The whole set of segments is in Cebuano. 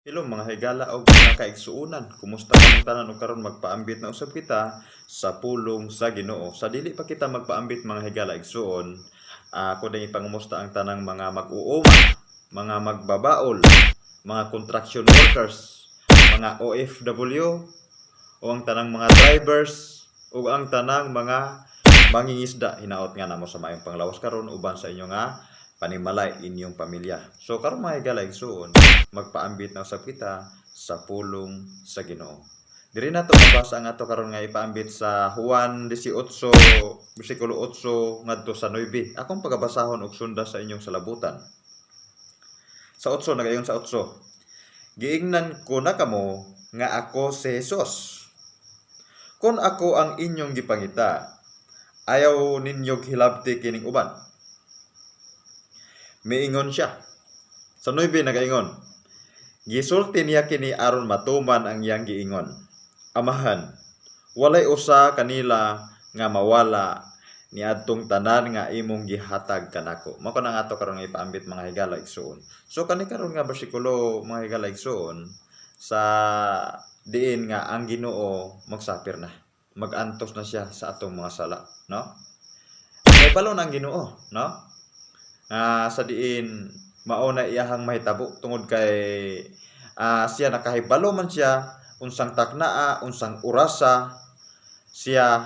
Hello, mga higala og mga kaigsuonan. Kumusta kamong tanan? Ug karon magpaambit na usab kita sa pulong sa Ginoo. Sa dili pa kita magpaambit, mga higala, igsuon, ako din ipangumusta ang tanang mga mag-uuma, mga magbabaol, mga construction workers, mga OFW, o ang tanang mga drivers, o ang tanang mga mangingisda. Hinaot nga namo sa maayong panglawas karon uban sa inyo nga panimalay, inyong pamilya. So karon, mga higala, igsuon, magpaambit na usab kita sa pulong sa Ginoo. Diri nato mabasa ang ato karon nga ipaambit sa Juan 18 bersikulo 8 ngadto sa 9. Akong pagabasahon og sunda sa inyong salabutan. Sa 8, nagaingon sa 8: "Giingnan ko na kamo nga ako si Jesus. Kung ako ang inyong gipangita, ayaw ninyo hilabti kining uban." Miingon siya. Sa 9, nagaingon: "Gisulti niya kini aron matuman ang iyang giingon: 'Amahan, walay usa kanila nga mawala niadtong tanan nga imong gihatag kanako.'" Mao kana nga ato karon nga ipaambit, mga higala, igsuon. So kani karon nga bersikulo, mga higala, igsuon, sa diin nga ang Ginoo magsapir na. Magantos na siya sa atong mga sala, no? Kahibalo na ang Ginoo, no? Nga sa diin mao na iyahang mahitabo tungod kay siya nakahibalo man siya unsang taknaa, unsang orasa siya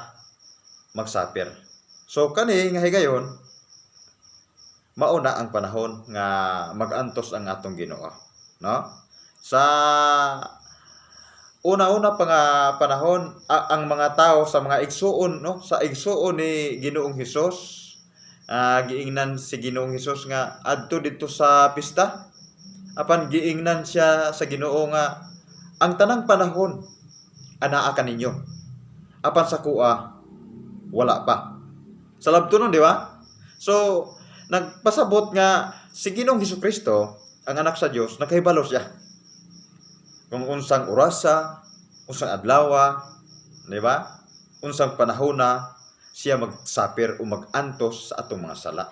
magsapir. So kani nga higayon, mao na ang panahon nga magantos ang atong Ginoo, no? Sa una-una pa nga panahon, ang mga tao sa mga igsuon, no, sa igsuon ni Ginoong Hesus, giingnan si Ginoong Hesus nga adto didto sa pista. Apan giingnan siya sa Ginoo nga ang tanang panahon anaa kaninyo. Apan sa kuha wala pa. Sa labto nun, di ba? So, nagpasabot nga si Ginoong Hesukristo, ang anak sa Dios, nakahibalo siya kung unsang orasa, unsang adlawa, di ba? Unsang panahona siya magsapir o magantos sa atong mga sala.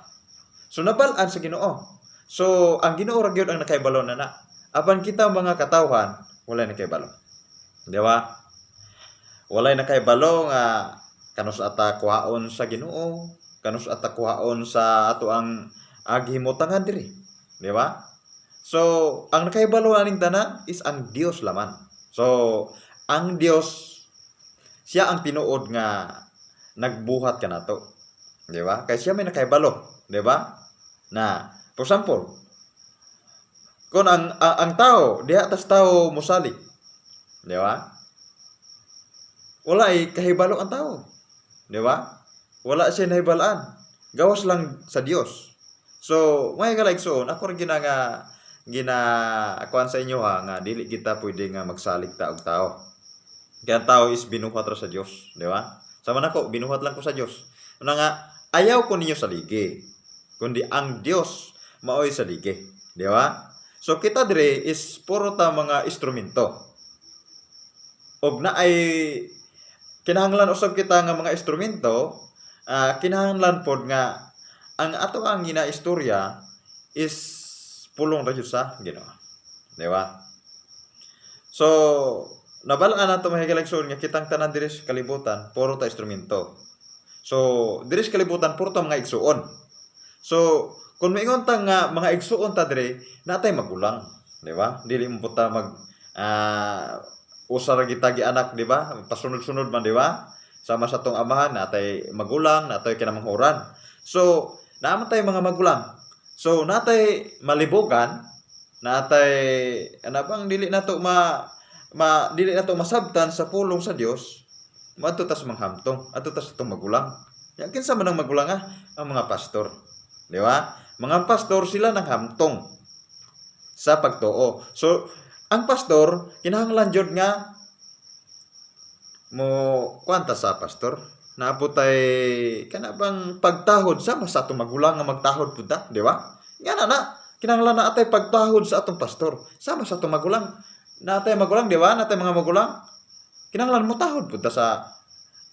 So nabal-an sa Ginoo. So ang Ginoo ra gyud ang nakahibalo na na. Apan kita mga katawhan, wala nakahibalo. Di ba? Walay nakahibalo nga kanus ata kuhaon sa Ginoo, kanus ata kuhaon sa ato ang aghimutangan diri. Di ba? So, ang nakahibalo aning tanan is ang Dios laman. So, ang Dios siya ang tinuod nga nagbuhat kanato. Di ba? Kay siya may nakahibalo, di ba? Na, for example, kung ang tao, diha tas tao musalig. Di ba? Wala ay kahibalo ang tao. Di ba? Wala siya nahibalaan. Gawas lang sa Dios. So, mga higala, igsoon, ako rin gina nga gina kuan sa inyo ha nga dili kita pwede nga magsalig ta og tao. Kaya ang tao is binuhat ra sa Dios, di ba? Sama nako, binuhat lang ko sa Dios. Ano nga, ayaw ko ninyo saligi, kundi ang Dios maoy saligi, di ba? So kita dire is puro ta mga instrumento. Og naay kinahanglan usab kita nga mga instrumento, kinahanglan pod nga ang ato ang ginaistorya is pulong ra jud sa Ginoo. Di ba? So, nabalaan nato, mga higala, igsoon, nga kitang tanan diri sa kalibutan puro ta instrumento. So, diri sa kalibutan puro ta mga igsuon. So, kung moingon ta nga mga igsuon ta diri, natay magulang, di ba? Dili mo ta mag usa ra kita gi anak, di ba? Pasunod-sunod man, di ba? Sama sa tong amahan, natay magulang, natay kinamanghuran. So, naa man tay mga magulang. So, natay malibugan, natay ana bang dili nato masabtan sa pulong sa Dios, moadto ta sa manghamtong, adto ta sa atong magulang. Ya, kinsa man ang magulang ah? Ang mga pastor. Di ba? Mga pastor sila nang hamtong sa pagtuo. So, ang pastor kinahanglan jud nga mo kuanta sa pastor. Naabot tay kana bang pagtahod sama sa atong magulang nga magtahod pud ta, di ba? Nga na na kinahanglan na atay pagtahod sa atong pastor sama sa atong magulang. Natay magulang, di ba? Natay mga magulang. Kinahanglan mo tahod pud ta sa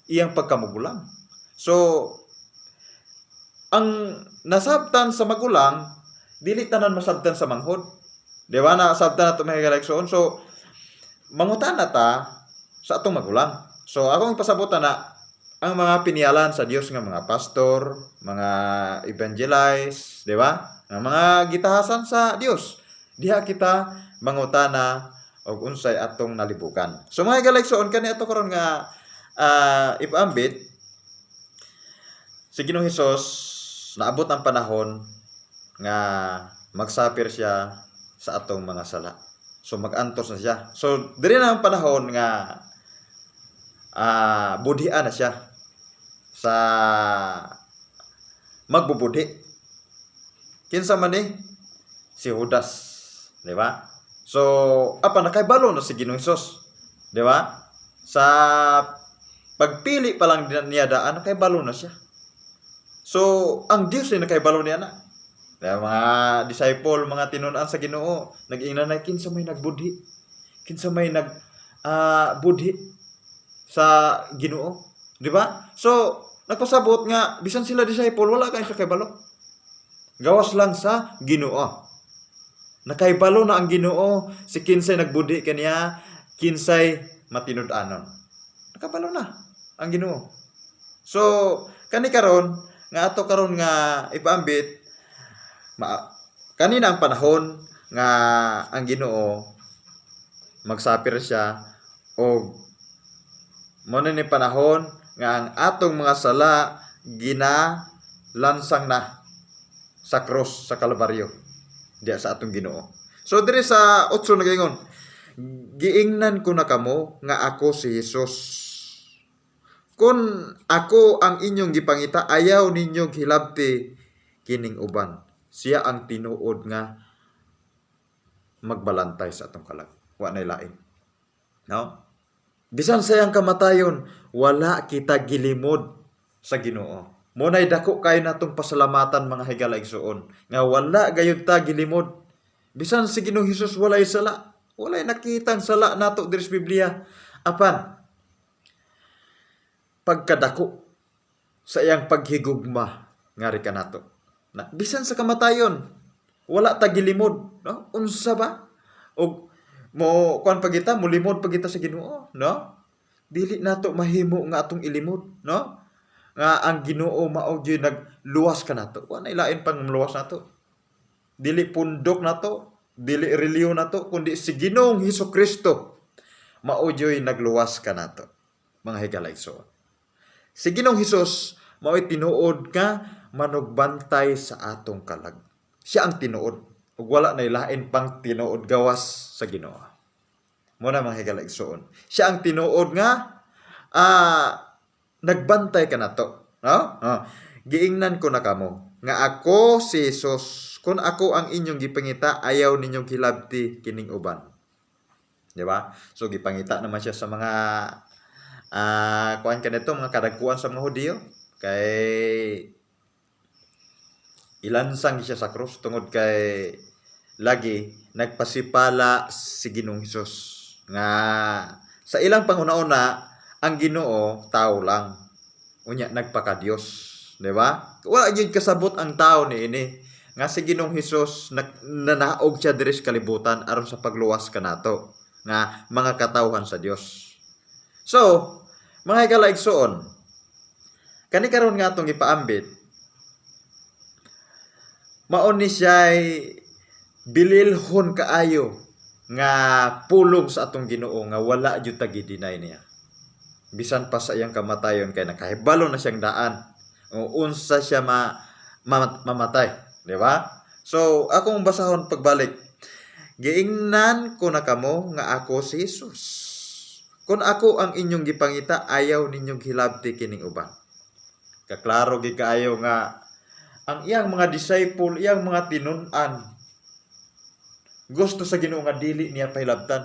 iyang pagkamagulang. So, ang nasabtan sa magulang, dili tanan masabtan sa manghod. Di ba na sabta na to, mga higalaigsoon? So mangutana ta sa atong magulang. So akong ipasabutan na ang mga pinialan sa Dios nga mga pastor, mga evangelize, di ba? Ang mga gitahasan sa Dios. Diha kita mangutana og unsay atong nalibukan. So mga higalaigsoon, kani ato karon nga ipaambit si Ginoong Hesus, naabot ang panahon nga magsapir siya sa atong mga sala. So mag-antos na siya. So diri na ang panahon nga budhian na siya sa magbubudhi. Kinsa man ni? Si Judas, di ba? So apa, nakaibalo na si Ginoong Hesus, di ba? Sa pagpili pa lang niya daan, nakaibalo na siya. So ang Dios ay nakaibalo niya na. Kaya mga disciple, mga tinunan sa Ginoo, nag-ingnan na kinsa may nagbudhi. Kinsa may nag budhi sa Ginoo, di ba? So, nagpasabot nga bisan sila disciple, wala kay sa kaibalo. Gawas lang sa Ginoo. Nakaibalo na ang Ginoo si kinsay nagbudhi kaniya, kinsay matinud-anon. Nakabalo na ang Ginoo. So, kani karon nga ato karon nga ipaambit, kanina ang panahon nga ang Ginoo magsapir siya og mo na ni panahon nga ang atong mga sala ginalansang na sa cross sa Kalbaryo diya sa atong Ginoo. So diri sa 8 nagaingon, "Giingnan ko na kamo nga ako si Jesus. Kung ako ang inyong gipangita, ayaw ninyo hilabti kining uban. Siya ang tinuod nga magbalantay sa atong kalag. Wa nay lain." No? Bisan sa iyang kamatayon, wala kita gilimod sa Ginoo. Mo nay dako kay natong pasalamatan, mga higala igsuon, nga wala gayud ta gilimod. Bisan si Ginoong Hesus walay sala, walay nakitang sala nato diri sa Biblia. Apan pagkadako sa iyang paghigugma ngari kanato. Na bisan sa kamatayon, wala ta gilimod, no? Unsa ba? Og mo kuan pa kita, mulimod pa kita sa Ginoo, no? Dili nato mahimo nga atong ilimod, no? Nga ang Ginoo mao gyud nagluwas kanato. Wa na ilain pang luwas nato. Dili pundok nato, dili relihiyon nato, kundi si Ginoong Hesus Kristo mao gyud nagluwas kanato, mga higala igsoon. Si Ginoong Hesus mao'y tinuod nga manugbantay sa atong kalag. Siya ang tinuod ug wala na lain pang tinuod gawas sa Ginoo. Mo na, mga higala igsoon. Siya ang tinuod nga nagbantay kanato, no? Oh. "Giingnan ko na kamo nga ako si Jesus. Kung ako ang inyong gipangita, ayaw ninyong hilabti kining uban." Di ba? So gipangita naman siya sa mga kuan kanito, mga kadagkuan sa mga Hudiyo kay ilansang siya sa krus tungod kay lagi nagpasipala si Ginoong Hesus nga sa ilang panghuna-una ang Ginoo tao lang, unya nagpaka-Dios, di ba? Wala gyud kasabot ang tao niini nga si Ginoong Hesus nanaog siya diri sa kalibutan aron sa pagluwas kanato nga mga katawhan sa Dios. So mga higala igsoon, kani karon nga atong ipaambit, mao ni siya'y bililhon kaayo nga pulong sa atong Ginoo nga wala jud ta gi-deny niya. Bisan pa sa iyang kamatayon kay nakahibalo na siyang daan o unsa siya mamatay, di ba? So akong basahon pagbalik. "Giingnan ko na kamo nga ako si Jesus. Kung ako ang inyong gipangita, ayaw ninyong hilabti kining uban." Kaklaro gid kaayo nga ang iyang mga disciple, iyang mga tinun-an, gusto sa Ginoo nga dili niya pahilabtan.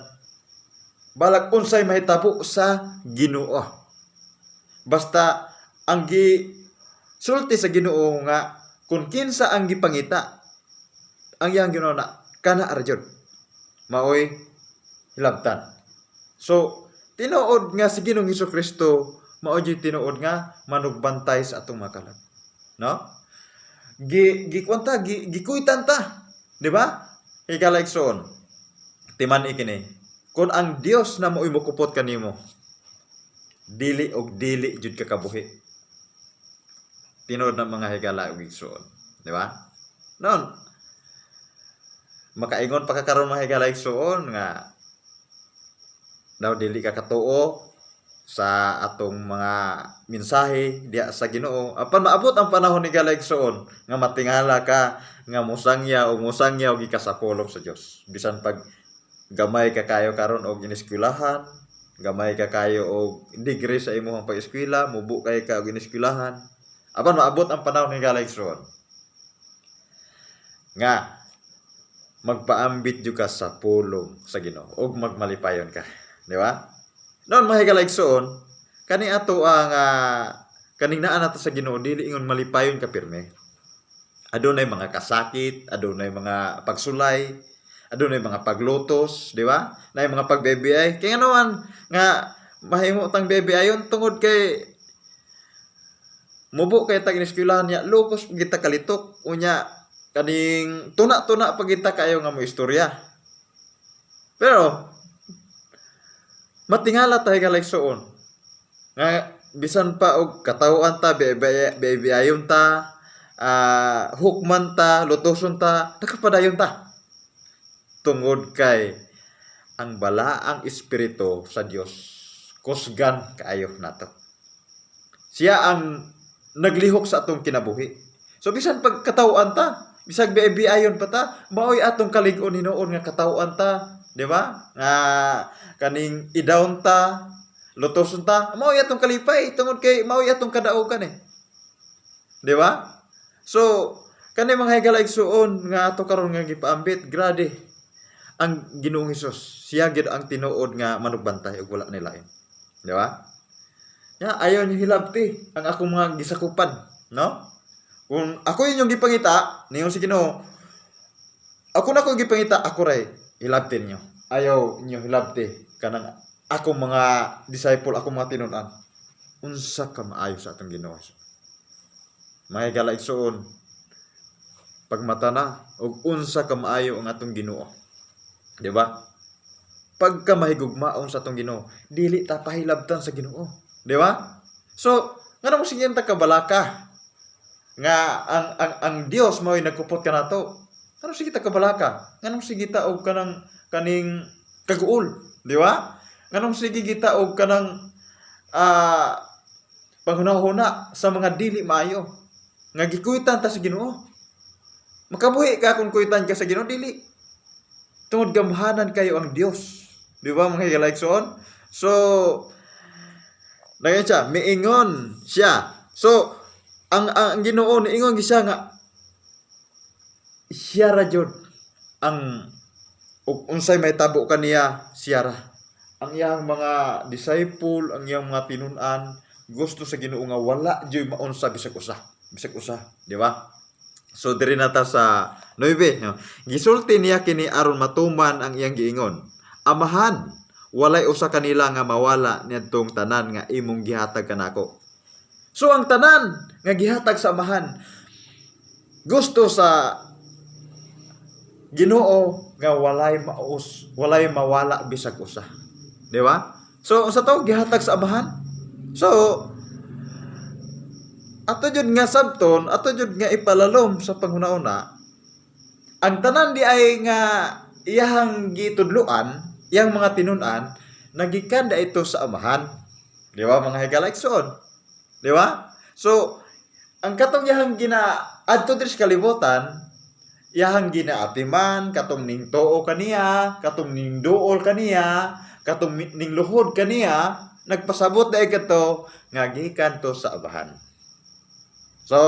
Balag unsay mahitabo sa Ginoo. Basta ang gi sulti sa Ginoo nga kung kinsa ang gipangita, ang iyang Ginoo na kana ra jud maoy hilabtan. So tinuod nga si Ginoong Hesus Kristo mao jud tinuod nga manugbantay sa atong mga kalag. No? Gi gikuan ta, gi gikuytan ta, di ba? Higala igsoon. Timan kini, kung ang Dios na mo'y mukupot kanimo, dili og dili jud ka kabuhi. Tinuod na, mga higala ug igsuon, di ba? Non, makaingon pa ka karon, mga higala igsuon, nga daw dili ka katuo sa atong mga mensahe diya sa Ginoo, apan maabot ang panahon ni higala igsuon nga matingala ka nga musangya o musangya og gikan sa pulong sa Dios, bisan pag gamay ka kayo karon og ineskwelahan, gamay ka kayo og degree sa imong pag-eskwela, mubo kay ka og ineskwelahan. Apan maabot ang panahon ni higala igsuon nga magpaambit jud ka sa pulong sa Ginoo ug magmalipayon ka, di ba? Noon, mga higala igsuon, kani ato ang kaning naa nato sa Ginoo, dili ingon malipayon ka pirme. Adunay mga kasakit, adunay mga pagsulay, adunay mga paglutos, di ba? Naay mga pagbe-BI. Kaya nga naman nga mahimo tang BBI tungod kay mubo kay tag eskwelahan niya, lupos kita kalitok, unya kaning tuna-tuna pa kita kayo nga mo istorya. Pero matingala ta, higala igsuon, nga bisan pa og katawhan ta, biayon ta, hukman ta, lutoson ta, nakapadayon ta tungod kay ang balaang espiritu sa Dios kusgan kaayo nato. Siya ang naglihok sa atong kinabuhi. So bisan pag katawhan ta, bisag biayon pa ta, maoy atong kalig-on hinuon nga katawhan ta, di ba? Nga kaning i-down ta, lutoson ta, maoy atong kalipay tungod kay maoy atong kadaugan eh. Di ba? So kani, mga higala igsuon, nga ato karon nga gipaambit, grabe ang Ginoong Hesus. Siya gid ang tinuod nga manugbantay ug wala nilain. Di ba? Ya, ayaw niyo hilabti ang akong mga gisakupan, no? Kung ako inyong gipangita, ningon si Ginoo, ako na ko gipangita, ako ray hilabti niyo. Ayaw niyo hilabti kanang akong mga disciple, akong mga tinun-an. Unsa ka maayo sa atong Ginoo. Mga higala igsuon, pagmata na og unsa ka maayo ang atong Ginoo. Di ba? Pagka mahigugmaon sa atong Ginoo, dili ta pahilabtan sa Ginoo. Di ba? So, ngano mo sige ta kabalaka nga ang Dios mao'y nagkupot kanato? Ngano sige ta kabalaka? Nganong sige ta og kanang kaning kaguol, di ba? Nganong sige kita og kanang panghunahuna sa mga dili maayo nga gikuitan ta sa Ginoo? Makabuhi ka kung kuitan ka sa Ginoo? Dili. Tungod gamhanan kayo ang Dios. Di ba, mga higala igsoon? So, dayon siya, miingon siya. So, ang Ginoo niingon siya nga siya ra jud ang ug unsay may tabo kaniya, siya ra. Ang iyang mga disciple, ang iyang mga tinun-an, gusto sa Ginoo nga wala jud maunsa bisag usa. Bisag usa, di ba? So diri na ta sa 9, no? Gisulti niya kini aron matuman ang iyang giingon: "Amahan, walay usa kanila nga mawala niadtong tanan nga imong gihatag kanako." So ang tanan nga gihatag sa Amahan, gusto sa Ginoo nga walay maus, walay mawala bisag usa. Di ba? So unsa to gihatag sa Amahan? So ato jud nga sabton, ato jud nga ipalalom sa panghuna-una, ang tanan di ay nga iyahang gitudloan, iyang mga tinun-an, nagikan da ito sa Amahan. Di ba, mga higala igsoon? Di ba? So, ang katong iyahang gina adto diri sa kalibutan, iyahang ginaatiman, katong ning tuo kaniya, katong ning duol kaniya, katong ning luhod kaniya, nagpasabot dai kadto nga gikan to sa Amahan. So,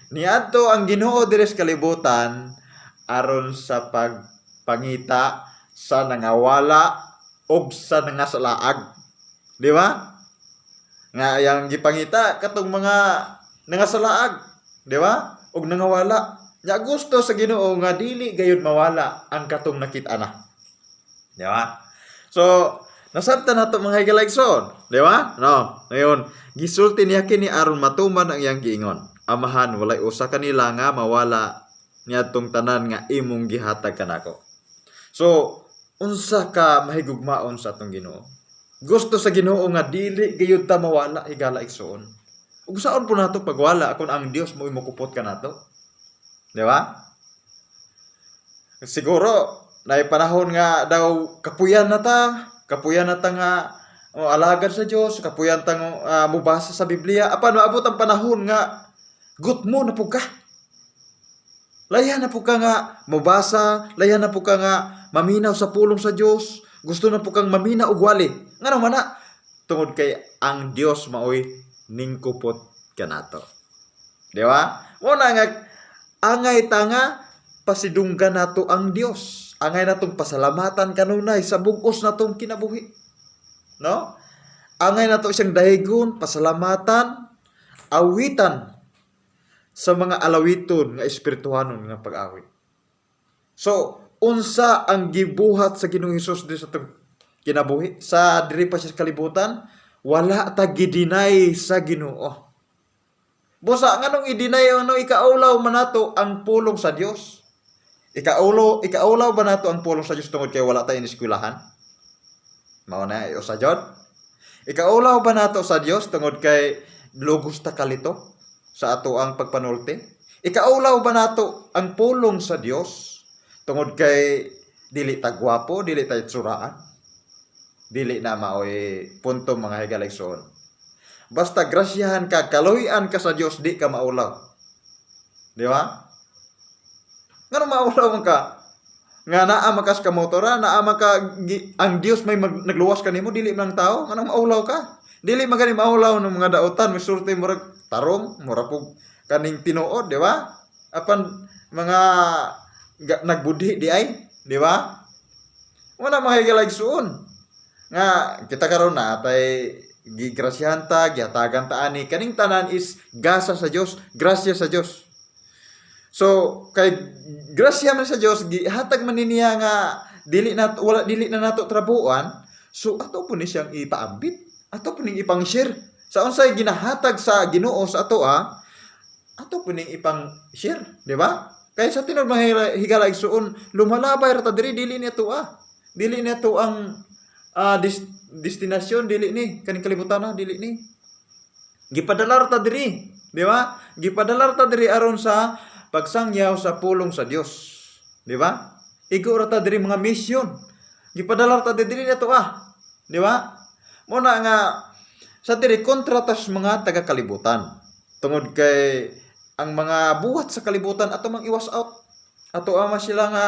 niadto ang Ginoo diri sa kalibutan aron sa pagpangita sa nangawala og sa nangasalaag. Di ba? Nga yang gipangita katong mga nangasalaag, di ba? Og nangawala. Nya gusto sa Ginoo nga dili gayud mawala ang katong nakita na. Di ba? So, nasabtan nato, mga higala igsoon, di ba? No. Ngayon, gisulti niya kini aron matuman ang iyang giingon: "Amahan, walay usa kanila nga mawala niadtong tanan nga imong gihatag kanako." So, Unsa ka mahigugmaon sa atong Ginoo. Gusto sa Ginoo nga dili gayud ta mawala, higala igsuon. Ug saon po nato pagwala kung ang Dios mo mukupot kanato? Di ba? Siguro naay panahon nga daw kapuyan na ta nga o alagad sa Dios, kapuyan ta nga mobasa sa Biblia, apan maabot ang panahon nga gutmo na pud ka. Layan na pud ka nga mobasa, layan na pud ka nga maminaw sa pulong sa Dios, gusto na pud kang maminaw og wali. Ngano man na? Tungod kay ang Dios maoy ningkupot kanato. Di ba? Mo na nga angay ta nga pasidunggan nato ang Dios. Angay natong pasalamatan kanunay sa bug-os natong kinabuhi. No? Angay nato siyang daygon, pasalamatan, awitan sa mga alawiton nga espirituhanon nga pag-awit. So, unsa ang gibuhat sa Ginoong Hesus diri sa atong kinabuhi sa diri pa siya sa kalibutan? Wala ta gi-deny sa Ginoo. Busa nganong i-deny, anong ikaulaw man nato ang pulong sa Dios? Ikaulaw ba nato ang pulong sa Dios tungod kay wala tayo eskwelahan? Mao na usa jud. Ikaulaw ba nato sa Dios tungod kay lugos ta kalito sa ato ang pagpanulti? Ikaulaw ba nato ang pulong sa Dios tungod kay dili ta gwapo, dili ta itsuraan? Dili na maoy punto, mga higala igsoon. Basta grasyahan ka, kaluy-an ka sa Dios, di ka maulaw. Di ba? Ngano maulaw man ka? Nga naa man kas ka motora, naa man ka ang Dios may nagluwas kanimo, dili man ang tao, nganong maulaw ka? Dili man gani maulaw ng mga dautan, may surti murag tarong, mura pug kaning tinuod, di ba? Apan mga nagbudhi di ay, di ba? Wala, mga higala igsuon. Nga kita karon na atay gigrasyahan ta, gihatagan ta ani, kaning tanan is gasa sa Dios, grasya sa Dios. So kay grasya man sa Dios, gihatag man ni niya nga dili na wala dili na nato trabuan, so ato po ni siyang ipaambit, ato po ning ipang-share. Sa unsay ginahatag sa Ginoo sa ato ah, ato po ning ipang-share, di ba? Kay sa tinuod, mga higala igsuon, lumalabay ra ta diri, dili ni ato ah. Dili ni ato ang destinasyon, dili ni kaning kalibutan na, dili ni. Gipadala ra ta diri, di ba? Gipadala ra ta diri aron sa pagsangyaw sa pulong sa Dios. Di ba? Igo ra ta diri, mga mission. Gipadala ra ta diri nato ah. Di ba? Mo na nga sa diri kontra tas mga taga kalibutan. Tungod kay ang mga buhat sa kalibutan ato mang iwas out. Ato ama sila nga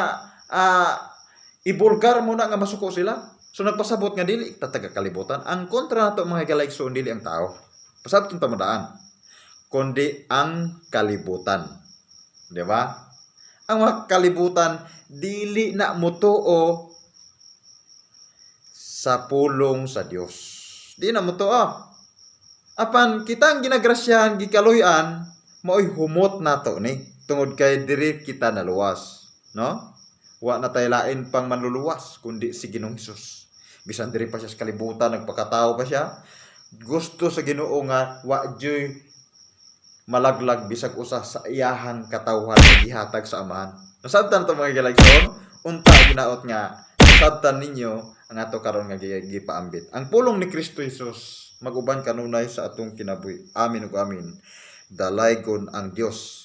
ibulgar mo na nga masuko sila. So nagpasabot nga dili ta taga kalibutan. Ang kontra nato, mga higala igsoon, dili ang tao. Pasabot tamadaan. Kundi ang kalibutan. Di ba? Ang mga kalibutan dili na mutuo sa pulong sa Dios. Di na mutuo. Apan kitang ginagrasyahan, gikaluy-an, maoy humot nato ni tungod kay diri kita naluwas, no? Wa na tay lain pang manluluwas kundi si Ginoong Hesus. Bisan diri pa siya sa kalibutan, nagpakatao pa siya, gusto sa Ginoo nga wa juy malaglag bisag usa sa iyahang katawhan nga gihatag sa Amahan. Nasabtan to, mga higala igsoon, unta ginaot nga nasabtan ninyo ang ato karon nga gipaambit. Ang pulong ni Kristo Jesus maguban kanunay sa atong kinabuhi. Amin ug amin. Dalaygon ang Dios.